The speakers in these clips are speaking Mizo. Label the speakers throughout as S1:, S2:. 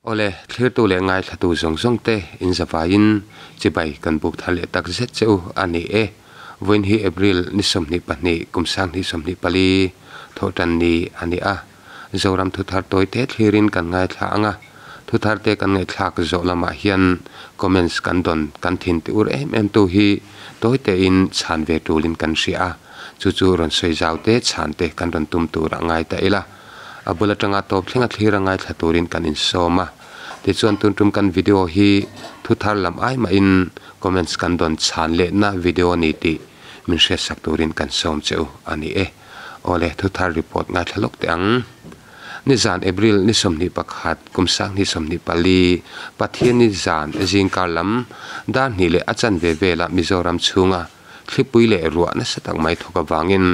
S1: Awle, thlirtu leh ngaithlatu zawng zawng te in zavaiin chibai kan buk thar leh tak zet che u a ni e. Vawiin hi April ni 22 kum 2024 thawhtan ni a ni a. Zoram thuthar tawi te thlirin kan ngaithla ang a, thuthar te kan ngaihthlak zawh lamah hian comments kan dawn kan thin ti ur em em tu hi tawi tein chhan ve tulin kan hria a, chu chu rawn sawi zau te chhan te kan rawn tum tur a ngai ta ila. A bul atanga tawp thlenga thlir a ngaithla turin kan insawm a. Tichuan tun tum kan video hi thuthar lam ai mahin comments kan dawn chhan lehna video a ni tih min hriatsak turin kan sawm che u a ni e. Awle, thuthar report ngaithla lawk teh ang. Nizan April ni 21 kum 2024 Pathianni zan zingkar lam dar hnih leh a chanve vela Mizoram chhunga thlipui leh ruah nasa tak mai thawk avangin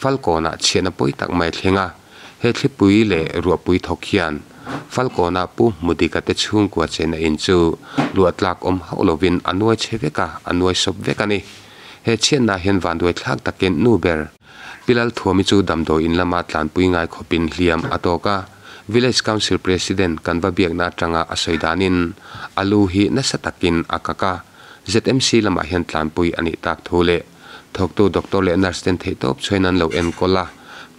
S1: Falkawnah chhiatna pawi tak mai thleng a, he thlipui leh ruahpui thawk hian Falkawna Pu Mudika te chhungkua chenna in chu luah tlak awm hauh lovin a nuai chhe vek a, a nuai sawp vek a ni. He chhiatna hian vanduai thlak takin nu ber Pi Lalthuami chu damdawi in lama tlanpui ngai khawpin hliam a tawk a, Village Council President kan va biakna atanga a sawi danin a lu hi nasa takin a kak a, ZMC lamah hian tlanpui a nih tak thu leh Thawktu doctor leh nurse ten theihtawp chhuain an lo enkawl a,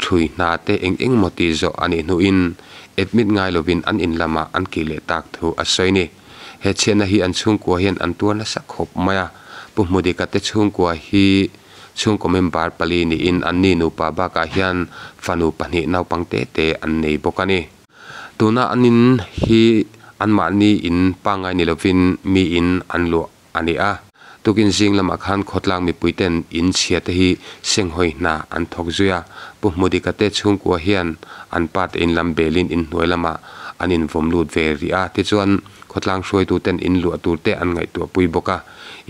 S1: thui hna te eng eng maw tih zawh a nih hnuin admit ngai lovin an in lamah an kih leh tak thu a sawi ni. He chhiatna hi an chhungkua hian an tuar nasa khawp mai a, Pu Hmudika te chhungkua hi chhungkaw member pali niin an ni nupa bakah hian fanu pahnih naupang te te an nei bawk a ni. Tuna an in hi anmahni in pangngai ni lovin mi in an luah a ni a. Tukin zing lamah khan khawtlang mipuiten in chhia te hi senghawi hna an thawk zui a, Pu Hmudika te chhungkua hian an pa te in lam belin in hnuai lamah an invawm lut ve rih a, tichuan khawtlang hruaituten in luah tur te an ngaihtuah pui bawk a.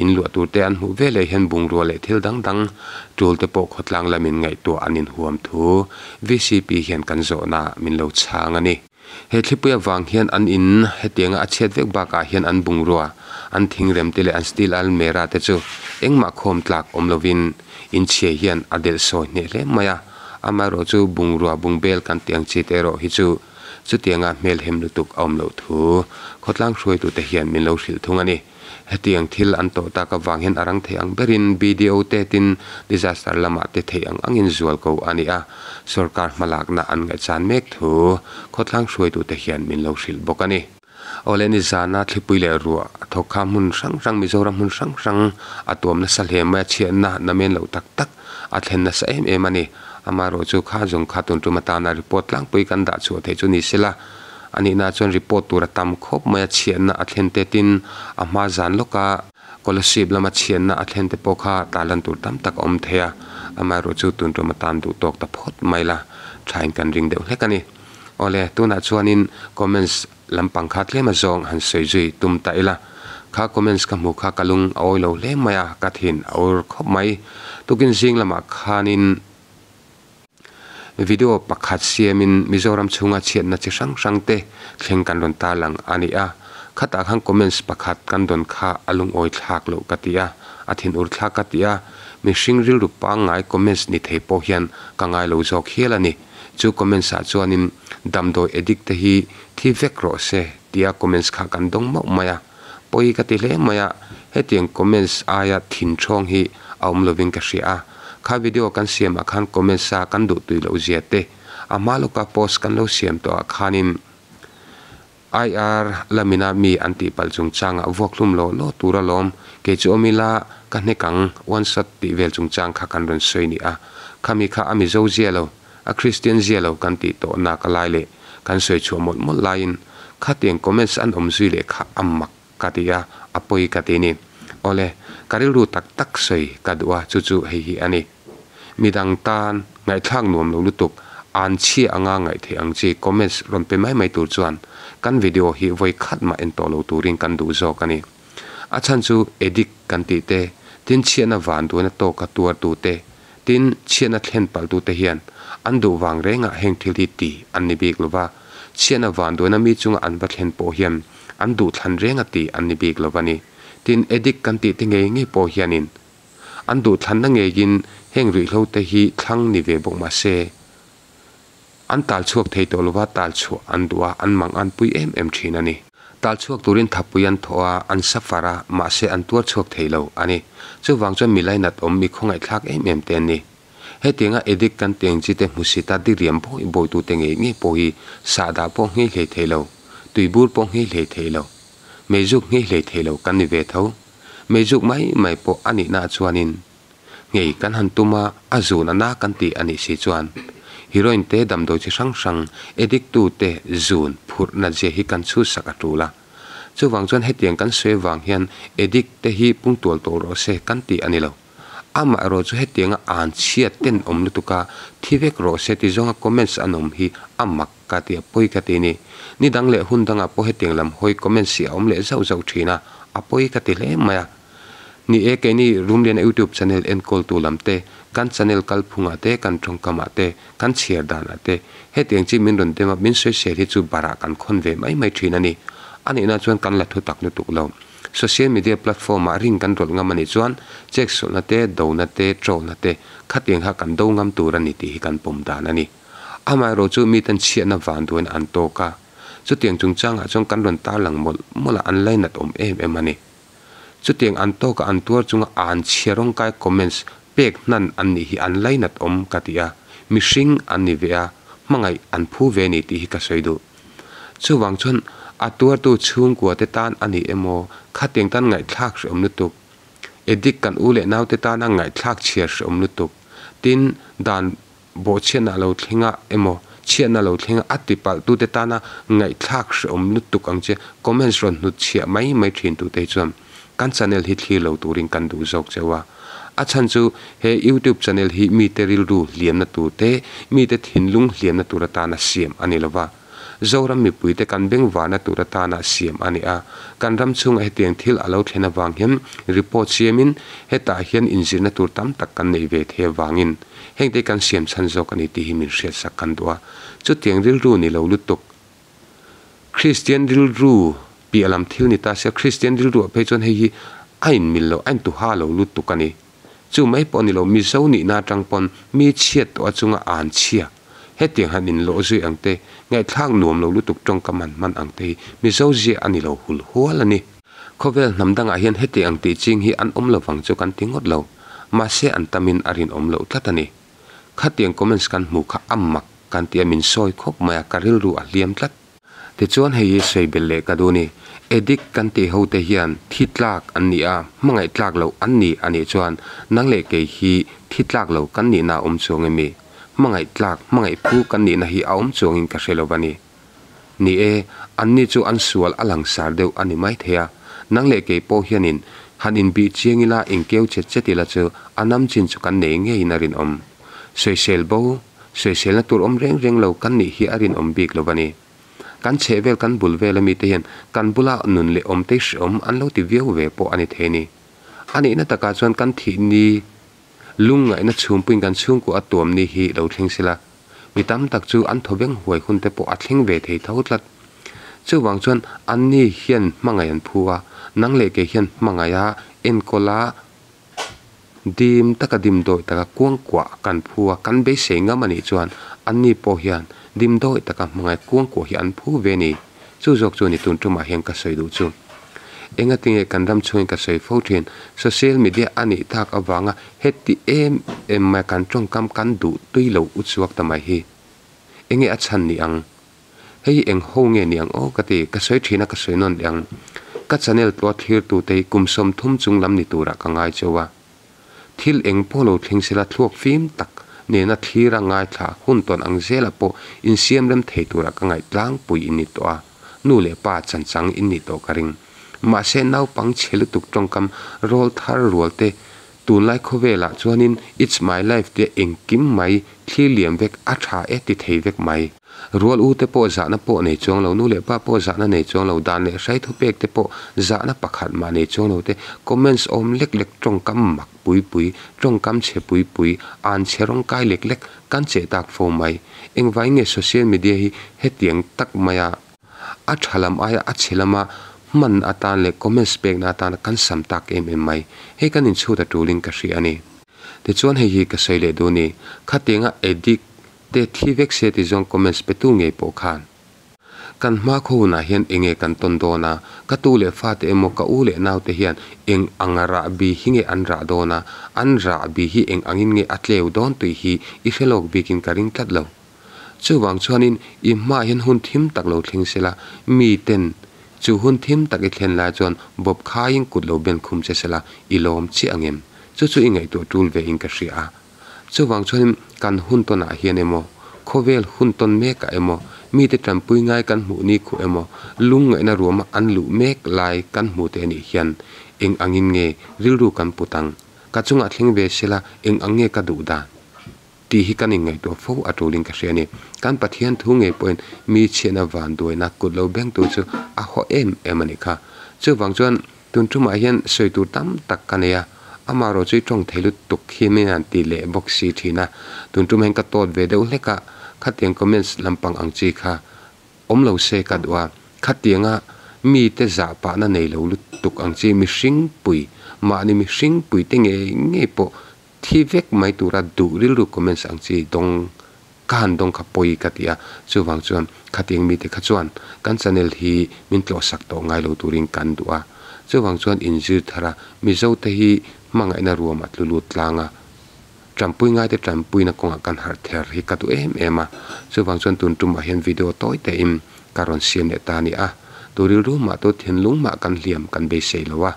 S1: In luah tur te an hmuh veleh hian bungrua leh thil dang dang tul te pawh khawtlang lamin ngaihtuah an inhuam thu VCP hian kan zawhna min lo chhang a ni. He thlipui avang hian an in hetianga a chhiat vek bakah hian an bungrua, an thingrem te leh an steel almera te chu engmah khawm tlak awm lovin in chhia hian a delh sawi hneh hle mai a. Amaherawh chu bungrua bungbel kan tih ang chi te erawh hi chu chutianga hmelhem lutuk a awm loh thu khawtlang hruaitute hian min lo hrilh thung a ni. Hetiang thil an tawh tak avang hian a rang thei ang berin BDO te tin disaster lamah te theih ang angin zual ko a ni a, sorkar hmalakna an ngaihchan mek thu khawtlang hruaitute hian min lo hrilh bawk a ni. Awle nizana thlipui leh ruah a thawk kha hmun hrang hrang Mizoram hmun hrang hrang a tuam nasa hle mai a, chhiatna namen loh tak tak a thlen nasa em em a ni. Amaherawh chu kha zawng kha tun tum atana report tlangpui kan dah chhuah theih chu ni sela, A nihna chuan report tur a tam khawp mai a, chhiatna a thlen te tin a hma zan lawka Kolasib lama chhiatna a thlen te pawh kha tarlan tur tam tak a awm thei a, amaherawh chu tun tum atan duh tawk ta phawt mai la, thain kan ring deuh hlek a ni. Awle, tunah chuanin comments lampang kha tlem azawng han sawi zui tum ta ila, kha comments ka hmuh kha ka lung a awi lo hle mai a, ka thin a ur khawp mai. Tukin zing lamah khanin. Video pakhat siamin Mizoram chhunga chhiatna chi hrang hrang te thleng kan rawn tarlang a ni a, khatah khan comments pakhat kan dawn kha a lungawi thlak loh ka ti a, a thinur thlak ka ti a, mihring rilru pangngai comments ni thei pawh hian ka ngai lo zawk hial a ni. Chu comments ah chuanin damdawi addict te hi thi vek rawh se tia comments kha kan dawng mauh mai a, pawi ka ti hle mai a, hetiang comments aia thin thawng hi a awm lovin ka hria a. Kha video kan siamah khan comments a kan duh tui loh zia te, a hma lawka post kan lo siam tawh ah khanin IR lamina mi an tih palh chungchangah vuak hlum law law tur alawm, kei chu awm ila ka hnek ang, one shot tih vel chungchang kha kan rawn sawi ni a, khami kha a Mizo zia lo, a Christian zia lo kan tih tawh nak a lai leh kan sawi chhuah mawlh mawlh laiin khatiang comments an awm zui leh kha a mak ka ti a, a pawi ka ti ni. Awle, ka rilru tak tak sawi ka duh a, chu chu hei hi a ni. Midang tan ngaihthlak nuam lo lutuk, an chhia anga ngaih theih ang chi comments rawn pe mai mai tur chuan kan video hi vawi khat mah en tawh lo turin kan duh zawk a ni. A chhan chu addict kan tih te, tin chhiatna van duhna tawka tuartu te, tin chhiatna thlen palhtute hian an duh vang rengah heng thil hi ti an ni bik lo va, chhiatna van duhna mi chunga an va thlen pawh hian an duh thlan renga ti an ni bik lo va ni. Tin, addict kan tih te ngei ngei pawh hianin an duh thlanna ngeiin heng ruihhlo te hi thlang ni ve bawk mah se. An tal chhuak thei tawh lova, tal chhuah an duh a, an mang an pui em em thin a ni. Tal chhuak turin thapui an thawh a, an suffer a, mahse an tuar chhuak thei lo a ni. Chuvang chuan mi lainat awm mi khawngaihthlak em em te an ni. Hetianga addict kan teng chi te hmusita diriam bawi bawi tute ngei ngei pawh hi sahdah pawh nghei hlei thei lo, tuibur pawh nghei hlei thei lo, meizuk nghei hlei thei lo kan ni ve tho. Meizuk mai mai pawh a nihna chuanin nghei kan han tum a, a zun a na kan tih a nih si chuan heroin te damdawi chi hrang hrang addict tute zun phurh nat zia hi kan chhutsak a tul a. Chuvang chuan hetiang kan sawi avang hian addict te hi pungtual tawh rawh se kan tih a ni lo. Amaherawh chu hetianga an chhiat ten awm lutuk a, thi vek rawh se ti zawnga comments an awm hi a mak ka ti a pawi ka ti ni. Ni dang leh hun dangah pawh hetiang lam hawi comments hi a awm leh zauh zauh thin a, a pawi ka ti hle mai a. Ni e, keini Rumliana YouTube channel enkawltu lam te, kan channel kalphungah te, kan tawngkamah te, kan chhiar danah te hetiang chi min rawn dem a, min sawisel hi chu barah kan khawn ve mai mai thin a ni. A nihna chuan kan la thu tak lutuk lo. Social media platform ah ring kan rawlh ngam a nih chuan check sawlhna te, dona te, trollna te khatiang kha kan do ngam tur a ni tih hi kan pawm dan a ni. Amaherawh chu miten chhiatna vanduain an tawk a, chutiang chungchangah chuan kan rawn tarlang mawlh mawlh a, an lainat awm em em a ni. Chutiang an tawka an tuar chunga an chhia rawngkai comments pek hnan an nih hi an lainat awm ka ti a, mihring an ni ve a, hmangaih an phu ve a ni tih hi ka sawi duh. Chuvang chuan a tuartu chhungkua te tan a ni emaw, khatiang tan ngaihthlak hrehawm lutuk, addict kan u leh naute tana ngaihthlak chhiar hrehawm lutuk, tin dan bawhchhiatna a lo thleng a emaw, chhiatna a lo thleng a, a tipalh tute tana ngaihthlak hrehawm lutuk ang che, comments rawn hnut chhiah mai mai thin tute hi chuan kan channel hi thlir lo turin kan duh zawk cheu a. A chhan chu he YouTube channel hi mite rilru hliamna tur te, mite thinlung hliamna tur atana siam a ni lova. Zoram mipuite kan bengvarna tur atana siam a ni a. Kan ram chhungah hetiang thil a lo thlen avang hian report siamin hetah hian inzirna tur tam tak kan neih ve thei avangin hengte kan siam chhan zawk a ni tih hi min hriatsak kan duh a. Chutiang rilru ni lo lutuk Kristian rilru piah lam thil ni ta sia, Kristian rilruah phei chuan hei hi a inmil lo, a intuha lo lutuk a ni. Chu mai pawh a ni lo, Mizo nihna atang pawn mi chhiat tawh a chunga an chhia. Hetiang han inlawh zui ang te, ngaihthlak nuam lo lutuk tawngkam han hman ang te hi Mizo zia a ni lo hul hual a ni. Khawvel hnam dangah hian hetiang ang tih ching hi an awm lovang chu kan ti ngawt lo, mahse an tamin a rinawm loh tlat a ni. Khatiang comments kan hmuh kha a mak kan ti a min sawi khawp mai a ka rilru a hliam tlat. Tichuan hei hi sawi belh leh ka duh ni. Addict kan tih ho te hian thi tlak an ni a, hmangaih tlak loh an ni a nih chuan nang leh kei hi thi tlak lo kan nihna a awm chuang em i? Hmangaih tlak, hmangaih phu kan nihna hi a awm chuangin ka hre lo va ni. Ni e, anni chu an sual a langsar deuh a ni maithei a, nang leh kei pawh hianin han inbih chiang ila inkeu chet chet ila chu a nam chin chu kan nei ngeiin a rinawm. Sawisel bo, sawiselna tur awm reng reng lo kan nih hi a rinawm bik lo va ni. Kan chhehvel kan bul vel ami te hian kan bula nun leh awm te hreawm an lo ti viau ve pawh a ni thei ni. A nihna takah chuan kan thih ni lungngaihna chhungpuiin kan chhungkua a tuam ni hi lo thleng sela. Mi tam tak chu an thawveng huai hun te pawh a thleng ve thei tho tlat. Chuvang chuan anni hian hmangaih an phu a, nang leh kei hian hmangaih a, enkawl a, dim taka dim dawi taka kuangkuah kan phu a, kan beisei ngam a nih chuan anni pawh hian dim dawi taka hmangaih kuangkuah hi an phu ve a ni. Chu zawk chu ni tun tumah hian ka sawi duh chu. Engatinge kan ram chhungin ka sawi fo thin, social media a nih tak avanga heti em em mai kan tawngkam kan duh tui lo u chhuak ta mai hi. Enge a chhan ni ang? Hei hi eng ho nge ni ang aw ka ti, ka sawi thin a ka sawi nawn leh ang. Ka channel tlua thlirtute hi kum 30 chung lam ni turah ka ngai cheu a. Thil eng pawh lo thleng sela thluak fim tak nena thlira ngaithla hun tawn ang zela pawh insiam rem thei tura ka ngaih tlangpui in ni tawh a, nu leh pa chanchang in nih tawh ka ring. Mahse naupang chhe lutuk tawngkam rawl thar rual te tunlai khawvelah chuanin it's my life tia engkim mai thlir liam vek a tha e ti thei vek mai. Rual u te pawh zahna pawh nei chuang lo, nu leh pa pawh zahna nei chuang lo, dan leh hrai thupek te pawh zahna pakhat mah nei chuang lo te, comments awm lek lek tawngkam mak pui pui, tawngkam chhe pui pui, an chhe rawng kai lek lek kan cheh tak fo mai. Engvai nge social media hi hetiang tak maia a tha lam aia a chhe lama hman atan leh comments pekna atana kan sam tak em em mai? Hei kan inchhut a tulin ka hria a ni. Tichuan hei hi ka sawi leh duh a ni, khatianga addict. te thi vek se ti zawng comments pe tu ngei pawh khan kan hma khaw hunah hian enge kan tawn dawn a, ka tu leh fate emaw ka u leh naute hian eng ang rahbi hi nge an rah dawn a, an rahbi hi eng angin nge a tleu dawn tih hi i hre lawk bikin ka ring tlat lo. Chuvang chuanin i hmaah hian hun thim tak lo thleng sela, miten chu hun thim tak i thlen lai chuan bawp khaiin kut lo ben khum che sela, i lawm chiah ang em? Chu chu i ngaihtuah tul ve in ka hria a. Chuvang chuanin kan hun tawnah hian emaw, khawvel hun tawn mekah emaw, mite tanpui ngai kan hmuh ni khuh emaw, lungngaihna ruama an luh mek lai kan hmu te anih hian eng angin nge rilru kan put ang? Ka chungah thleng ve sela eng ang nge ka duh dan? Tih hi kan inngaihtuah fo a tulin ka hria a ni. Kan Pathian thu ngei pawhin mi chhiatna vanduaina kut lo bengtu chu a haw em em a nih kha. Chuvang chuan tun tumah hian sawi tur tam tak ka nei a, amaherawh chu i tawng thei lutuk hi min han ti leh bawk si thin a. Tun tumah hian ka tawt ve deuh hlek a, khatiang comments lampang ang chi kha awm lo se ka duh a, khatianga mite zah pahna nei lo lutuk ang chi mihringpui, mahni mihringpuite ngei ngei pawh Thi vek mai tura duh rilru comments ang chi dawng ka han dawng kha pawi ka ti a, chuvang chuan khatiang mite kha chuan kan channel hi min tlawhsak tawh ngai lo turin kan duh a, chuvang chuan inzir thar a Mizo te hi hmangaihna ruam a tlu lut tlang a, tanpui ngaite tanpuina kawngah kan harh ther hi ka duh em em a, chuvang chuan tun tumah hian video tawi tein ka rawn siam leh ta a ni a, tu rilru mah tu thinlung mah kan hliam kan beisei lo a.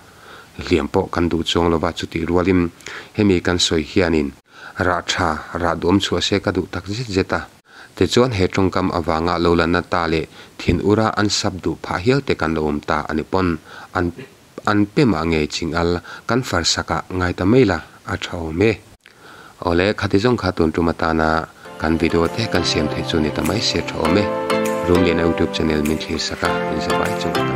S1: Hliam pawh kan duh chuang lova chutih rualin hemi kan sawi hianin rah tha, rah duam chhuah se ka duh tak zet zet a. Tichuan he tawngkam avanga lo la na ta leh thin ura an sap duh phah hial te kan lo awm ta a ni pawn an an pe mah ngei ching al kan far sak ah ngai ta mai la a tha awm e. Awle khati zawng kha tun tum atana kan video te kan siam theih chu ni ta mai se tha awm e. Rumliana youtube channel min thlir sak a, inzavai chung.